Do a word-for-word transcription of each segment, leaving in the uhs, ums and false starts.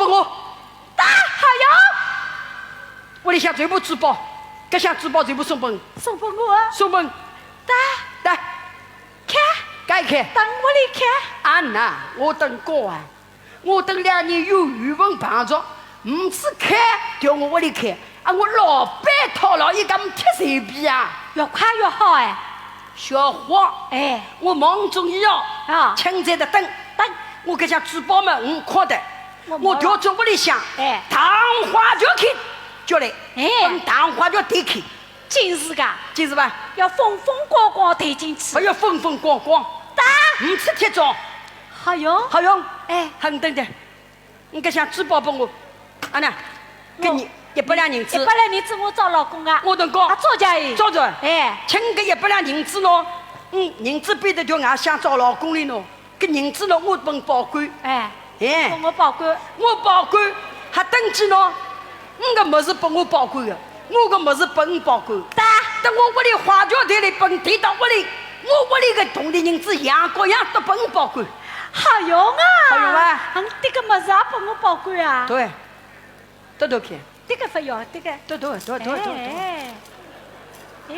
我。大，好哟。屋里向全部珠宝，搿箱珠宝全部送拨我。送拨我啊？送拨我。大。大。看。该看。当屋里看。啊，那，我等讲啊，我等两年有缘分碰着，唔知看，叫我屋里看，啊，我老板讨牢一个铁随便啊。越快越好哎。 小花，哎。我忙中要，啊。请在这等。等。我搿箱珠宝嘛，唔看的，我调转屋里向，哎。大花轿去，叫来，哎。等大花轿抬去。真是个。真是吧？要风风光光抬进去。还要风风光光。大。唔出铁桩。好用。好用。哎。很等的。 你搿箱珠宝拨我，啊那，给你一百两银子。一百两银子我找老公啊。我等讲。啊，找家哎。找着。哎。请搿一百两银子喏，嗯，银子背得叫俺想找老公哩喏，搿银子喏，我帮保管。哎。哎。帮我保管。我保管，还登记喏，你个物事拨我保管个，我个物事拨你保管。对。等我屋里花轿抬来拨你抬到屋里，我屋里个铜钿银子样各样都拨你保管。 好用啊！好用啊！嗯，这个么子也拨我保管啊？对，多多看。这个勿要，这个。多多，多多，多多。哎，哎，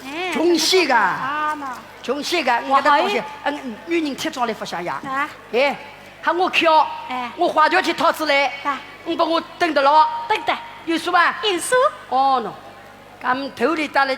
哎，穷死个。啊嘛。穷死个，我搿个东西，嗯，女人贴上来勿像样。啊。哎，喊我挑，哎。我花轿去讨出来，啊。你拨我等得牢。等得。有数伐？有数。哦喏，俺们头里搭了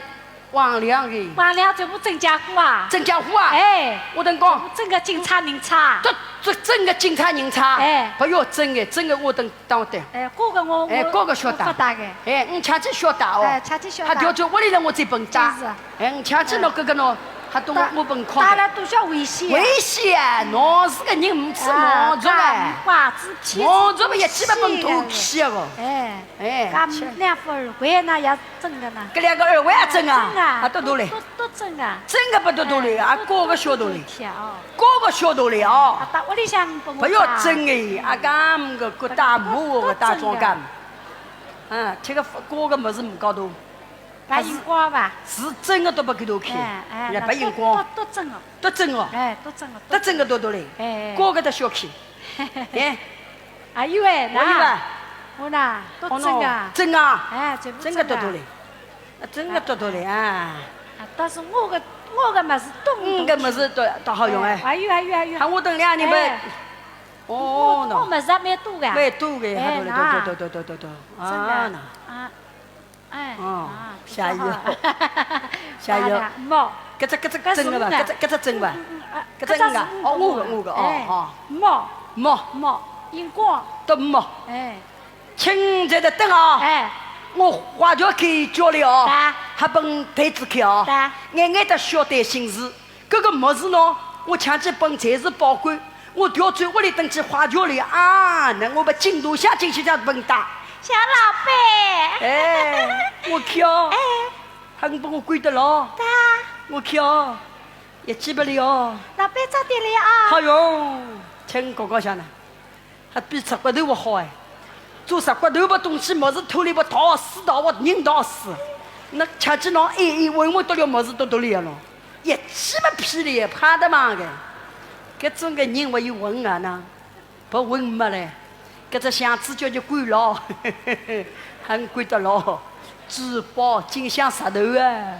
王良个。王良全部真家伙啊？真家伙啊？哎。我等讲。全部真个金钗银钗。这，这真个金钗银钗？哎。不要真个，真个我等当得。哎，搿个我，哎，我，搿个晓得。我勿搭个。哎，你吃仔晓得哦。哎，吃仔晓得。还调转屋里来我再帮搭。真是。哎，你吃仔喏，搿个喏，还懂我，我帮看的。搭了多少危险啊？危险啊，喏，是个人唔吃毛着哎。啊，瓜子皮。毛着嘛，也基本上头皮啊个。哎。 哎，搿两副耳环呢，也真个呢。搿两个耳环也真啊？真啊。啊，多多嘞。都，都，都真啊。真个勿多多嘞，哎，啊，个个晓得嘞。都，都，都，哦。个个晓得嘞，哦。啊，到屋里向拨我勿要真哎，啊，搿个个大模个大壮干。嗯，这个个个物事唔搞多。白眼光伐？是真个都勿给侬看，哎，哎，人家白眼光。都，都，都真哦。都真哦。哎，都真哦，都真个多多嘞。哎。个个都小气。哎。 还有哎，我有啊。那，我呐，都真啊。哦喏，真啊。哎，全部真个真啊。多多嘞，啊，真个多多嘞啊。啊，但是我个，我个么事都，嗯，搿么事都，都好用哎。哎，还有，还有，还有。啊，我等两年呗。哎。哦，我，喏。我么事也蛮多个。蛮多个，哎，还多嘞，那。多，多，多，多，多，多。真个啊，那。啊。 哎，哦，啊，下一个。不错哈。下一个。哎呀，喏。搿只，搿只真个伐？搿只，搿只真伐？嗯，嗯，嗯，啊，搿只真个。搿只是我个，哦，我个，我个，哦，哎，哦。喏。喏。喏，眼光。都喏。哎。请在这等啊。哎。我花轿去叫了哦。对。还帮台子去哦。对。眼眼的晓得心事。 搿个么事喏，我抢去帮才是保管，我调转屋里等去花轿里啊，那我把进度下进去叫问答。小老板。哎，我跳。哎。还帮我跪得牢。哒。我跳，也记不了。老板早点来啊。好哟，请哥哥下来。 还比石骨头还好哎。做石骨头把东西么事偷里把逃死逃活人逃死，那吃仔喏，哎，哎，稳稳得了么事都得了咯，一记么屁哩，怕得嘛个。搿种个人还有稳啊呢，不稳没嘞。搿只箱子叫叫管牢，还管得牢。 珠宝金镶石头啊。